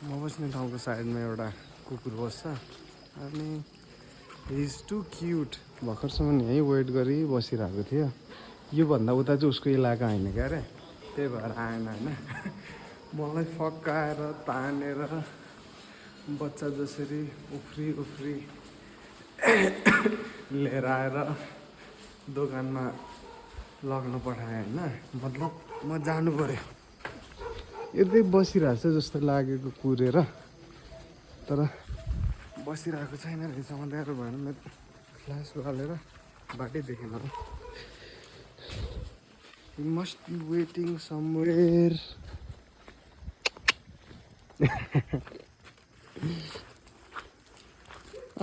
म बस्ने ठाउँको साइडमा एउटा कुकुर बस्छ अनि हि इज टु क्युट। भर्खरसम्म यहीँ वेट गरी बसिरहेको थियो। योभन्दा उता चाहिँ उसको इलाका होइन क्या अरे, त्यही भएर आएन होइन। मलाई फकाएर तानेर बच्चा जसरी उफ्री उफ्री लिएर आएर दोकानमा लग्न पठाएँ होइन। मतलब म जानु पऱ्यो। यतै बसिरहेको छ जस्तो लागेको कुरेर, तर बसिरहेको छैन रहेछ। अँध्यारो भएर मेरो फ्ल्यास बालेर बाटै देखेन। You must be waiting somewhere.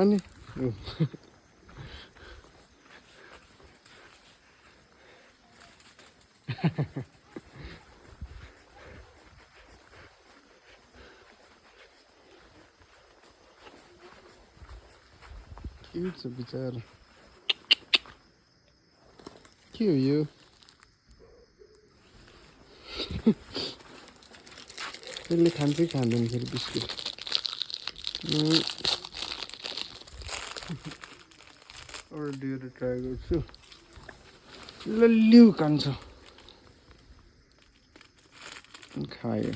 अनि क्युट छ बिचरा। के हो यो? त्यसले खान्छ कि खाँदैन फेरि बिस्कुट? अरू दिएर ट्राई गर्छु। ल लिउ कान्छ खायो।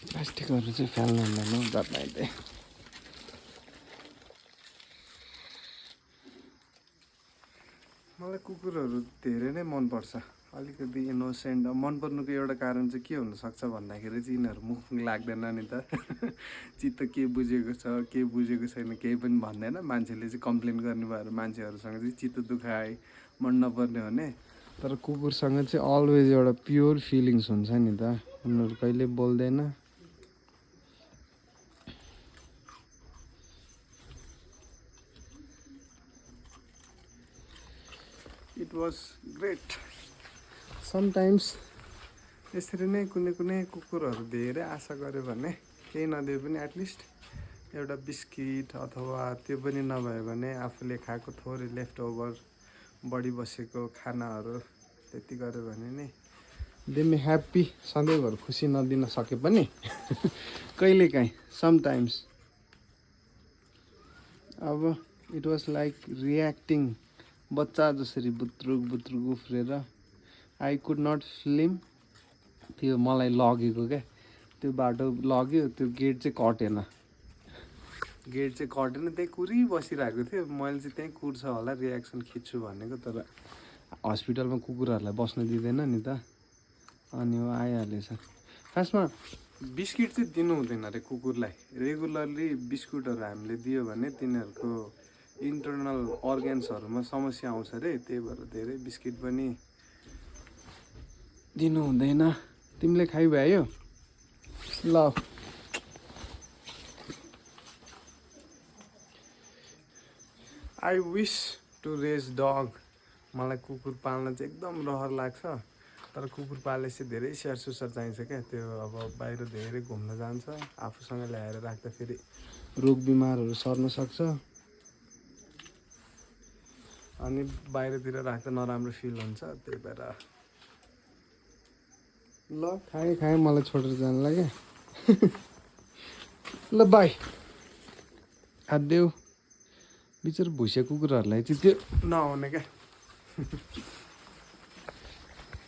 प्लास्टिकहरू चाहिँ फाल्नु हुँदैन जताततै। मलाई कुकुरहरू धेरै नै मनपर्छ। अलिकति इनोसेन्ट। मनपर्नुको एउटा कारण चाहिँ के हुनसक्छ भन्दाखेरि चाहिँ यिनीहरू मुख लाग्दैन नि त। चित्त के बुझेको छ के बुझेको छैन केही पनि भन्दैन। मान्छेले चाहिँ कम्प्लेन गर्ने भएर मान्छेहरूसँग चाहिँ चित्त दुखाए मन नपर्ने हुने। तर कुकुरसँग चाहिँ अलवेज एउटा प्योर फिलिङ्स हुन्छ नि त। उनीहरू कहिले बोल्दैन। It was great. समटाइम्स यसरी नै कुनै कुनै कुकुरहरू धेरै आशा गऱ्यो भने केही नदिए पनि एटलिस्ट एउटा बिस्किट अथवा त्यो पनि नभए भने आफूले खाएको थोरै लेफ्ट ओभर बढी बसेको खानाहरू त्यति गऱ्यो भने नै दे मे ह्याप्पी। सधैँभर खुसी नदिन सके पनि कहिलेकाहीँ समटाइम्स। अब इट वाज लाइक रियाक्टिङ बच्चा जसरी बुत्रुक बुत्रुक उफ्रेर। I could not film. त्यो मलाई लगेको क्या, त्यो बाटो लग्यो। त्यो गेट चाहिँ कटेन, त्यहीँ कुरी बसिरहेको थियो। मैले चाहिँ त्यहीँ कुर्छ होला रियाक्सन खिच्छु भनेको, तर हस्पिटलमा कुकुरहरूलाई बस्न दिँदैन नि त। अनि हो आइहालेछ। खासमा बिस्किट चाहिँ दिनु हुँदैन अरे कुकुरलाई। रेगुलरली बिस्कुटहरू हामीले दियो भने तिनीहरूको इन्टरनल अर्गेन्सहरूमा समस्या आउँछ अरे। त्यही भएर धेरै बिस्किट पनि दिनु हुँदैन। तिमीले खाइभ्यायो? ल आई विस टु रेज डग। मलाई कुकुर पाल्न चाहिँ एकदम रहर लाग्छ। तर कुकुर पालेपछि धेरै स्याहार सुसार चाहिन्छ क्या। त्यो अब बाहिर धेरै घुम्न जान्छ, आफूसँग ल्याएर राख्दाखेरि रोग बिमारहरू सर्न सक्छ। अनि बाहिरतिर राख्दा नराम्रो फिल हुन्छ। त्यही भएर ल खाएँ मलाई छोडेर जानु लाग्यो। ल बाई। हात देऊ। बिचरा भुइँसे कुकुरहरूलाई चाहिँ त्यो नआउने क्या।